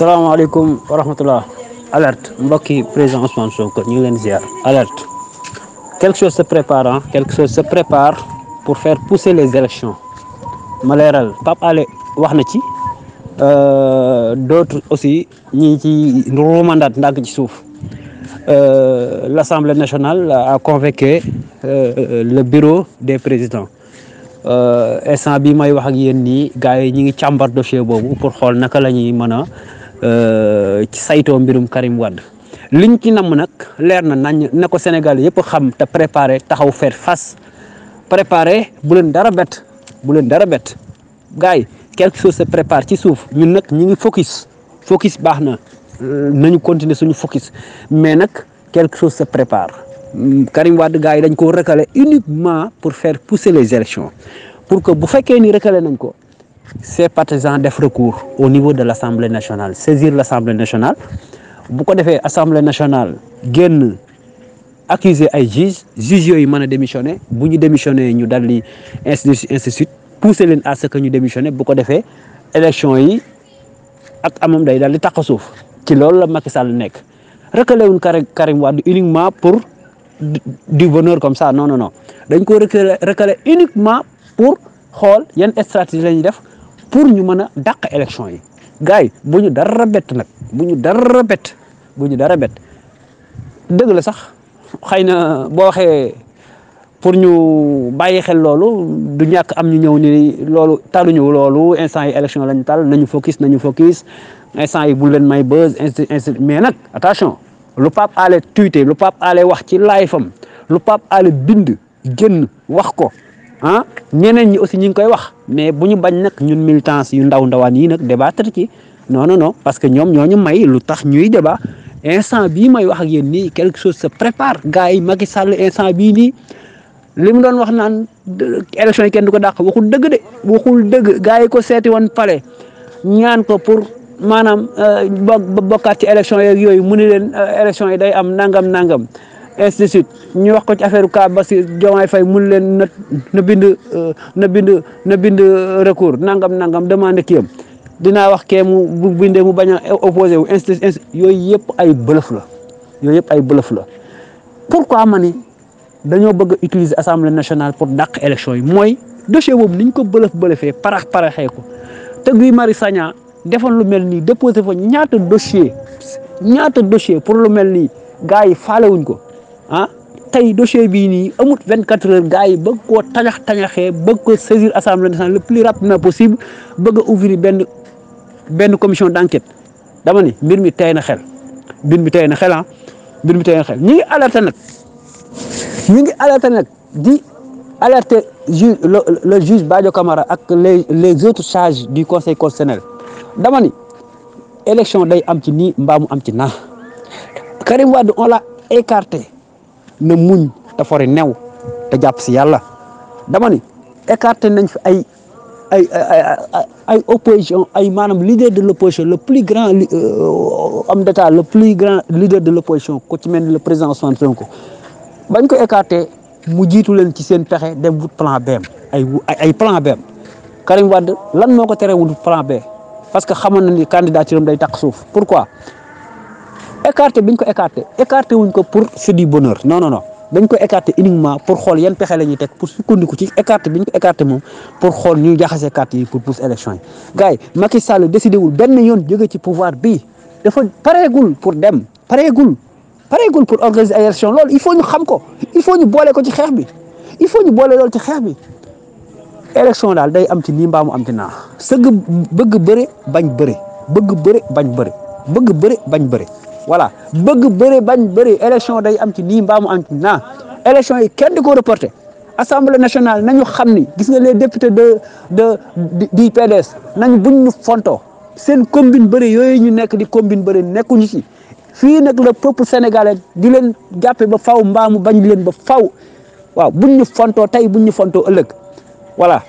salaamaaleykum wa rahmatullah. Alerte mbokki président Ousmane Sonko ñu ngi leen ziar. Alerte quelque chose se prépare, hein? Quelque chose se prépare pour faire pousser les élections. ma leeral Pape Alé wax na ci d'autres aussi ñi ci ruumandaat ndànk ci suuf. L'Assemblée nationale a convoqué le bureau des présidents. Instant bi may wax ak yéen nii gars yi ñi ngi càmbar dossier boobu pour xool naka la ñuy mën a ci saytoo mbirum Karim Wade liñ ci namm nag leer na nañ na ko Sénégal yëpp xam te préparé taxaw faire face préparé bu leen dara bett gars yi quelque chose se prépare ci suuf ñun nag ñi ngi focus baax na nañu continuer suñu focus mais nag quelque chose se prépare. Karim Wade gars yi dañ ko recalé uniquement pour faire pousser les élections pour que bu fekkee ni recalé nañ ko ces partisans def recours au niveau de l'Assemblée nationale, saisir l'Assemblée nationale. Bu ko defee Assemblée nationale génn accuser ay juges yooyu mën a démissionner bu ñu démissionner ñu dal di ainsi de suite pousser leen à ce que ñu démissionner bu ko defee élection yi ak amam day dal di taq suuf ci loolu la Macky Sall nekk. Recalé wuñ Karim Wade uniquement pour du bonheur comme ça non dañ ko recalé uniquement pour xool yan stratégie la ñuy def pour ñu mën a dàq élection yi. gars yi bu ñu dara bett nag bu ñu dara bett dëgg la sax xëy na boo waxee pour ñu bàyyi xel loolu du ñàkk am ñu ñëw ni loolu taluñu loolu instant yi élection lañu tal nañu focus instant yi bu leen may buzz mais nag attention lu Pape Alé tweeté lu Pape Alé wax ci live am lu Pape Alé bind génn wax ko ah ñeneen ñi aussi ñi ngi koy wax mais bu ñu bañ nag ñun militants yu ndawaan yi nag débattre ci non parce que ñoom ñoo ñu may lu tax ñuy débat instant bii may wax ak yéen nii quelque chose se prépare gars yi Macky Sall instant bii nii li mu doon wax naan élection yi kenn du ko dàq waxul dëgg gars yi ko seeti woon palais ñaan ko pour maanaam bokkaat ci élection yeeg yooyu mu ni leen élection yi day am nangam ainsi de suite ñu wax ko ci affaire cas Bassirou Diomaye Faye mun leen na bind recours nangam demande kii am dinaa wax kee bu bindee mu bañ a opposé wu ainsi yooyu yëpp ay bluff la pourquoi ma ni dañoo bëgg a utiliser assemblée nationale pour dàq élection yi mooy dossier boobu niñ ko bëlëfee paraxee ko te Guy Marius Sagna defoon lu mel nii déposé fa ñaata dossier pour lu mel nii gars yi faalewuñ ko ah tey dossier bii nii amut 24 heures gars yi bëgg koo tañaxee bëgg ko saisir assemblée nationale le plus rapidement possible bëgg a ouvrir benn commission d'enquête dama ni mbir mi tey na xel ñi ngi alerté nag di alerter le juge Badio Camara ak les autres sages du conseil constitutionnel dama ni élection day am ci nii mbaa mu am ci naa Karim Wade on l'a écarté na muñ te fori new te jàpp si yàlla dama ni écarté nañ fi ay opposition ay maanaam leader de l'opposition le plus grand homme d'état le plus grand leader de l'opposition ku ci mel ni le président Ousmane Sonko bañ ko écarté mu jiitu leen ci seen pexe dem wut plan B ay plan B Karim Wade lan moo ko tere wut plan B parce que xamoon na ni candidature am day taq suuf pourquoi biñ ko écarté wuñ ko pour c'est du bonheur non dañ ko écarté uniquement pour xool yan pexe la ñuy teg pour sukkandiku ci biñ ko écarté moom pour xool ñuy jaxase carte yi pour pousse élection yi gars yi Macky Sall décidé wul benn yoon jóge ci pouvoir bi dafa pareegul pour dem pareegul pour organiser ay élection loolu il faut ñu xam ko il faut ñu boole ko ci xeex bi élection daal day am ci nii mbaa mu am ci naa bëgg bëre bañ bëre voilà bëgg bëre élection day am ci nii mbaa mu am ci naa élection yi kenn di ko reporté assemblée nationale nañu xam ni gis nga les députés du PDS nañu buñ ñu fontoo seen combine bëre yooyu ñu nekk di combine bëre nekkuñu ci fii nag le peuple sénégalais di leen jàppe ba faw mbaa mu bañ leen ba faw waaw buñ ñu fontoo tey buñ ñu fontoo ëllëg voilà